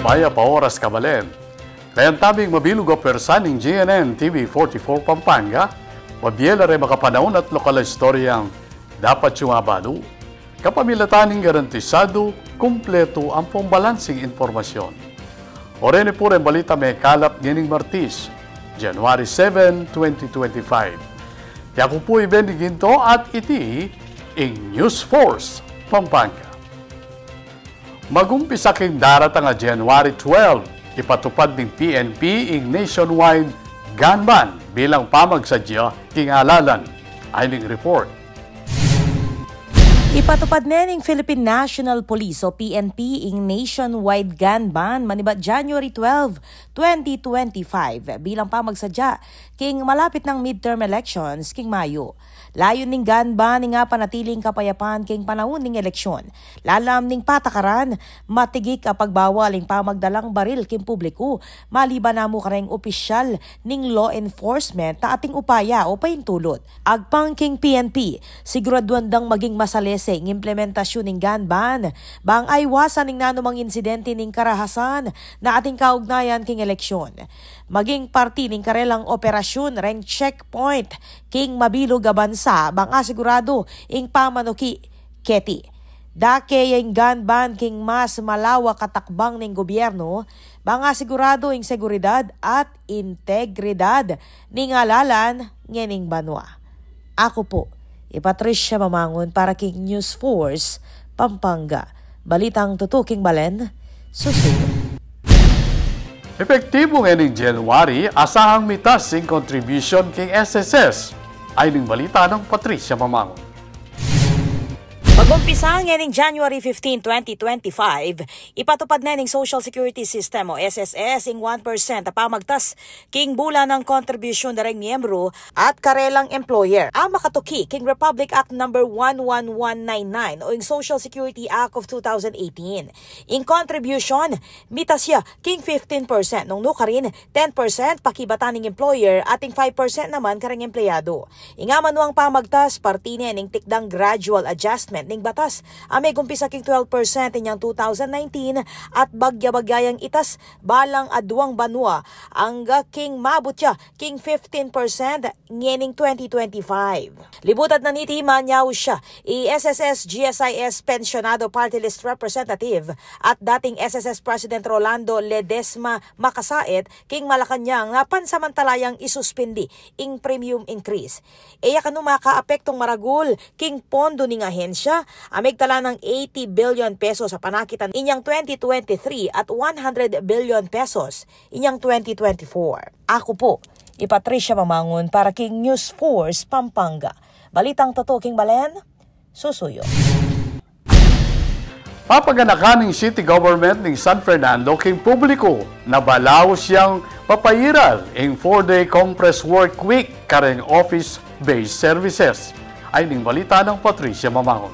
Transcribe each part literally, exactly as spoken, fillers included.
Mayap a oras, kabalen. Kayang tabing mabilug a pwersa ning G N N T V forty-four Pampanga, mabie la reng makapanaun at lokal a istoryang dapat yung abalu. Kapamilatan ning garantisadu, kumpletu ampong balansing impormasyon. O reni pu reng balita mekalap ngening Martis, January seven, twenty twenty-five. Yaku pu i Benny Ginto at iti ing News Force Pampanga. Magumpisa king daratang a January twelve, ipatupad ning P N P ing nationwide gun ban bilang pamagsadya king alalan. Ayni ing report. Ipatupad ne ning Philippine National Police o P N P ing nationwide gun ban manibat January twelve, twenty twenty-five, bilang pamagsadya king malapit nang midterm elections king Mayo. Layun ning gun ban ing apanatili ing kapayapan king panaun ning eleksyon. Lalam ning patakaran, matigik a pagbawal ing pamagdalang baril king publiku, maliban na mu kareng opisyal ning law enforcement a ating upaya o paintulut. Agpang king P N P, siguraduan dang maging masalese ing implementasyun ning gun ban, bang aiwasan ing nanumang insidente ning karahasan na ating kaugnayan king eleksyon. Maging parti ning karelang operasyun reng checkpoint king mabilug a bansa, bang asiguradu ing pamanuki keti. Dake ya ing gun ban king mas malawak a takbang ning gobyernu, bang asiguradu ing seguridad at integridad ning alalan ngening banua. Aku pu i Patricia Mamangun para king News Force Pampanga. Balitang tutuking balen, susuyu. Epektibu ngening January, asahang mitas ing contribution king S S S. Ayni ing balita nang Patricia Mamangun. Magumpisa ngening January fifteen, twenty twenty-five, ipatupad ne ning Social Security System o S S S ing one percent a pamagtas king bulanang kontribusyun da reng miyembru at karelang employer a makatuki king Republic Act Number one one one nine nine o ing Social Security Act of two thousand eighteen. Ing contribution, mitas ya king fifteen percent nung nukarin, ten percent pakibatan ning employer at ing five percent naman kareng empleyadu. Ing amanuang pamagtas, parti ne ning tikdang gradual adjustment ning batas a megumpisa king twelve percent inyang two thousand nineteen at bagya-bagya yang itas balang aduang banua angga king mabut ya king fifteen percent ngening twenty twenty-five. Libutad na niti, manyaus ya i S S S G S I S Pensionado Party List Representative at dating S S S President Rolando Ledesma Macasaet king Malacañang na pansamantalayang isuspindi ing premium increase. E ya kanu makaapektung maragul king pondu ning ahensya a megtala nang eighty billion pesos a panakitan inyang twenty twenty-three at one hundred billion pesos inyang twenty twenty-four. Aku pu i Patricia Mamangun para king News Force Pampanga. Balitang tutuking balen, susuyu. Papaganakan ning city government ning San Fernando king publiku na balaus yang papairal ing four-day compressed work week kareng office-based services. Ayni ing balita nang Patricia Mamangun.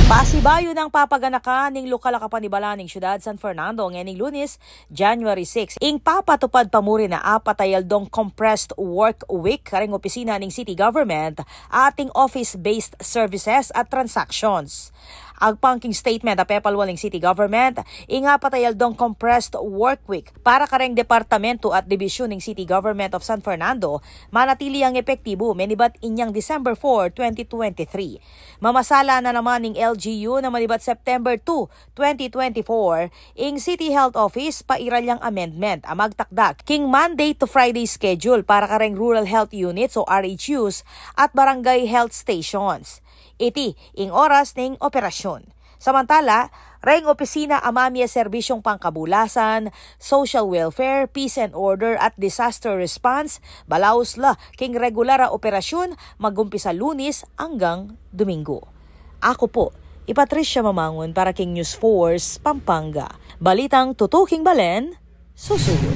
Pasibayu nang papaganakan ning lokal a kapanibalan ning syudad San Fernando ngening Lunes, January six, ing papatupad pa muri na apat a yaldong compressed work week kareng opisina ning city government at ing office-based services at transactions. Agpang king statement a pepalwal ning city government, ing apat a yaldong compressed work week para kareng departamentu at dibisyun ning City Government of San Fernando manatili yang epektibu menibat inyang December four, twenty twenty-three. Mamasala na naman ning L G U na manibat September two, twenty twenty-four, ing City Health Office pairal yang amendment a magtakda king Monday to Friday schedule para kareng Rural Health Units o R H Us at Barangay Health Stations. Iti ing oras ning operasyun. Samantala, reng opisina a mamie serbisyung pangkabulasan, social welfare, peace and order at disaster response, balaus la king regular a operasyun magumpisa Lunes anggang Domingo. Aku pu i Patricia Mamangun para king News Force Pampanga. Balitang tutuking balen, susuyu.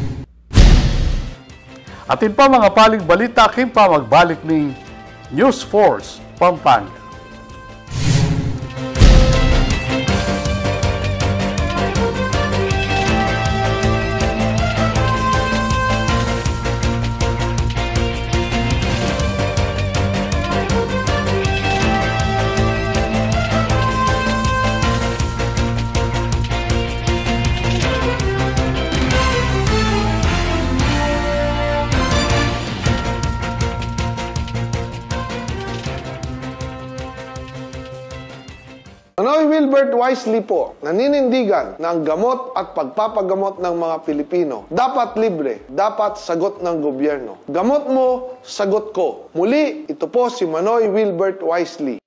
Atin pa mangapaling balita king pamagbalik ning News Force Pampanga. Wilbert Wisely po, naninindigan na ang gamot at pagpapagamot ng mga Pilipino dapat libre, dapat sagot ng gobyerno. Gamot mo, sagot ko. Muli, ito po si Manoy Wilbert Wisely.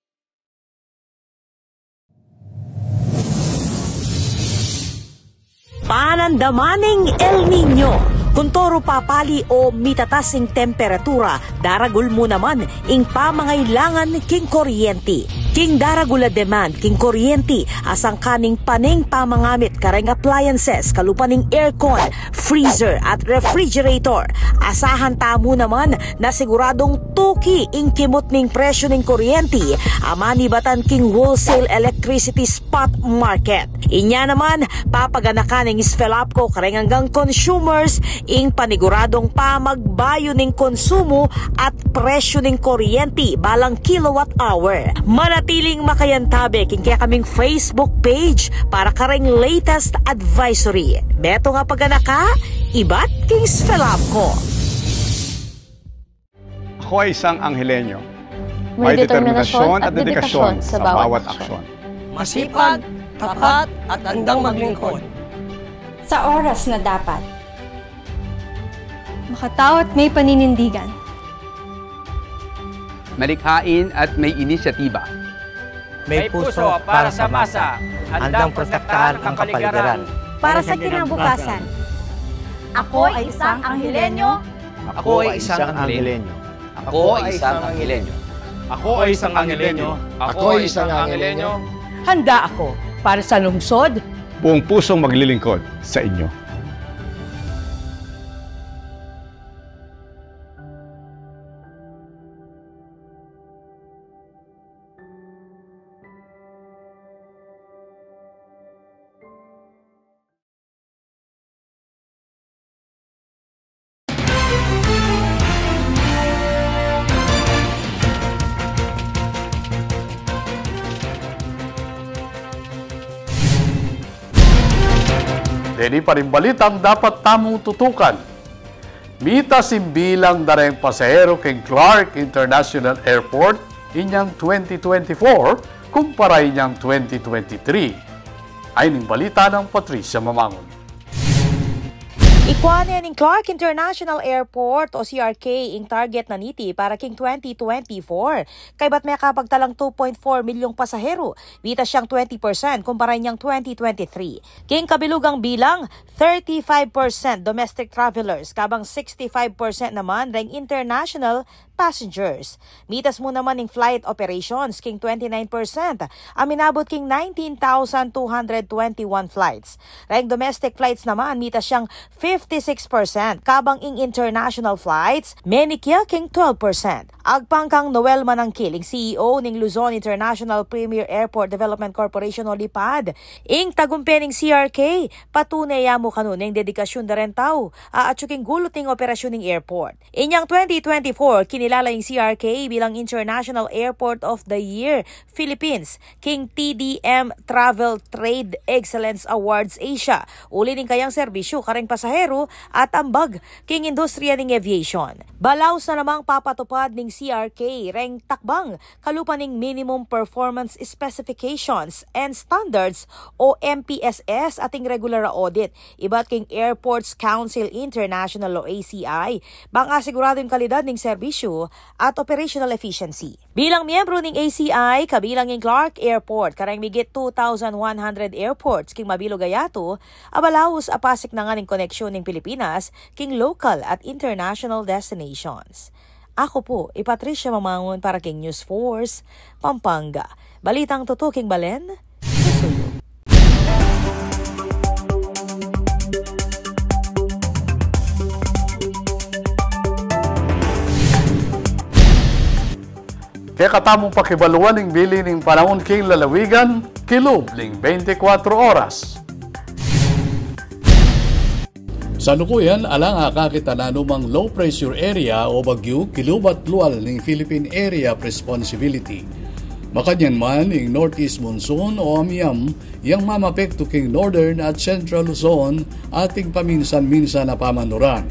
Panandaman ning El Niño. Kun toro papali o mitatas ing temperatura, daragul mu naman ing pamangailangan king kuryenti. King daragul a demand king kuryenti, asangkan ning paneng pamangamit kareng appliances, kalupa ning aircon, freezer at refrigerator. Asahan tamu naman na siguradung tuki ing kimut ning presyu ning kuryenti a manibatan king wholesale electricity spot market. Inya naman, papaganakan ning SFELAPCO kareng anggang consumers ing paniguradung pamagbayu ning konsumo at presyu ning kuryenti balang kilowatt hour. Manatiling makayantabe king kekaming Facebook page para kareng latest advisory. Metung a paganaka, ibat king SFELAPCO. Ako ay isang Angelenyo. May determinasyon at dedikasyon sa bawat aksyon. Masipag, tapat, at handang maglingkod. Sa oras na dapat. Makatao at may paninindigan. Malikhain at may inisyatiba. May puso para sa masa, handang protektahan ang kapaligiran. Para sa kinabukasan. Ako ay isang Angelenyo. Ako ay isang Angelenyo. Ako ay isang Angelenyo. Ako ay isang Angelenyo. Ako ay isang Angelenyo. Handa ako para sa lungsod. Buong pusong maglilingkod sa inyo. Deni pa ring balitang dapat tamung tutukan. Mitas ing bilang da reng pasahero king Clark International Airport inyang twenty twenty-four kumpara inyang twenty twenty-three. Ayni ing balita nang Patricia Mamangun. Ikua ne ning Clark International Airport o C R K ing target na niti para king twenty twenty-four. Kaybat mekapagtalang two point four milyong pasahero, mitas yang twenty percent kumpara inyang twenty twenty-three. King kabilugang bilang, thirty-five percent domestic travelers, kabang sixty-five percent naman reng international passengers. Mitas mu naman ing flight operations king twenty-nine percent, a minabut king nineteen thousand two hundred twenty-one flights. Reng domestic flights naman, mitas yang fifty-six percent, kabang ing international flights, menikya king twelve percent. Agpang kang Noel Manangkil, ing C E O ning Luzon International Premier Airport Development Corporation o lipad, ing tagumpe ning C R K, patune ya mu kanu ne ing dedikasyun da reng tau a atyu king gulut ning operasyun ning airport. Inyang twenty twenty-four, kinilala ing C R K bilang International Airport of the Year Philippines king T D M Travel Trade Excellence Awards Asia, uli ning kayang serbisyu kareng pasahero at ambag king industriya ning aviation. Balaus na namang papatupad ning C R K reng takbang kalupa ning Minimum Performance Specifications and Standards o M P S S ating regular a audit ibat king Airports Council International o A C I, bang asiguradu ing kalidad ning serbisyu at operational efficiency. Bilang miyembru ning A C I, kabilang ing Clark Airport kareng migit two thousand one hundred airports king mabilug a yatu, a balaus a pasiknangan ing koneksyon ning Pilipinas king local at international destinations. Aku pu i Patricia Mamangun para king News Force Pampanga. Balitang tutuking balen, susuyu. Kekatamung pakibaluan ing bili ning panaun king lalawigan kilub ning bente kwatro oras. Salukuyan, alang akakit a nanumang low pressure area o bagyu kilub at lual ning Philippine Area of Responsibility. Makanyan man, ing northeast monsoon o amiam yang mamapektu king northern at central Luzon ating paminsan-minsan a pamanuran.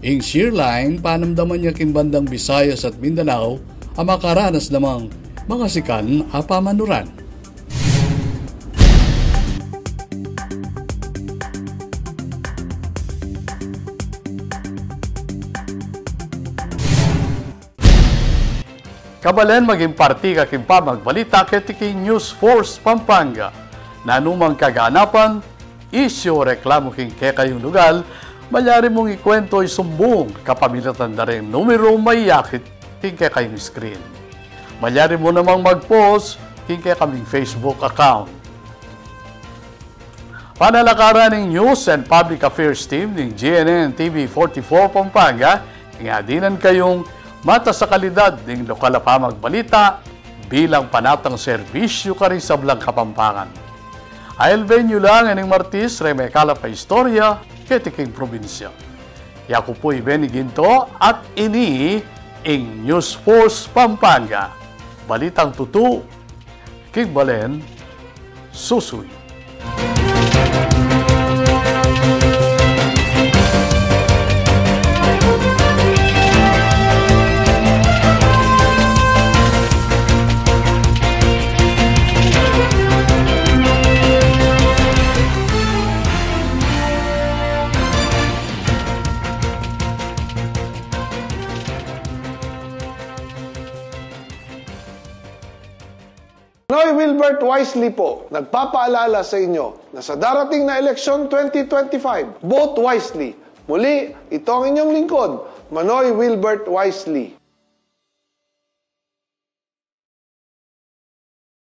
Ing shear line, panamdaman ya king bandang Visayas at Mindanao a makaranas namang makasikan a pamanuran. Kabalen, maging parti ka king pamagbalita keti king News Force Pampanga. Nanu mang kaganapan, isyu o reklamu king kekayung lugal, malyari mung ikuwentu o isumbung kapamilatan da reng numeru mayakit king kekayung screen. Malyari mu namang mag-post king kekaming Facebook account. Panalakaran ning News and Public Affairs Team ning G N N T V forty-four Pampanga, ing adinan kayung matas a kalidad ning lokal a pamagbalita bilang panatang serbisyu karing sablang Kapampangan. Ailben yu la ngening Martis reng mekalap a istorya keti king probinsya. Yaku pu i Benny Ginto at ini ing News Force Pampanga. Balitang tutu, king balen susuy. Manoy Wilbert Wisely po, nagpapaalala sa inyo na sa darating na eleksyon twenty twenty-five, vote wisely. Muli, ito ang inyong lingkod, Manoy Wilbert Wisely.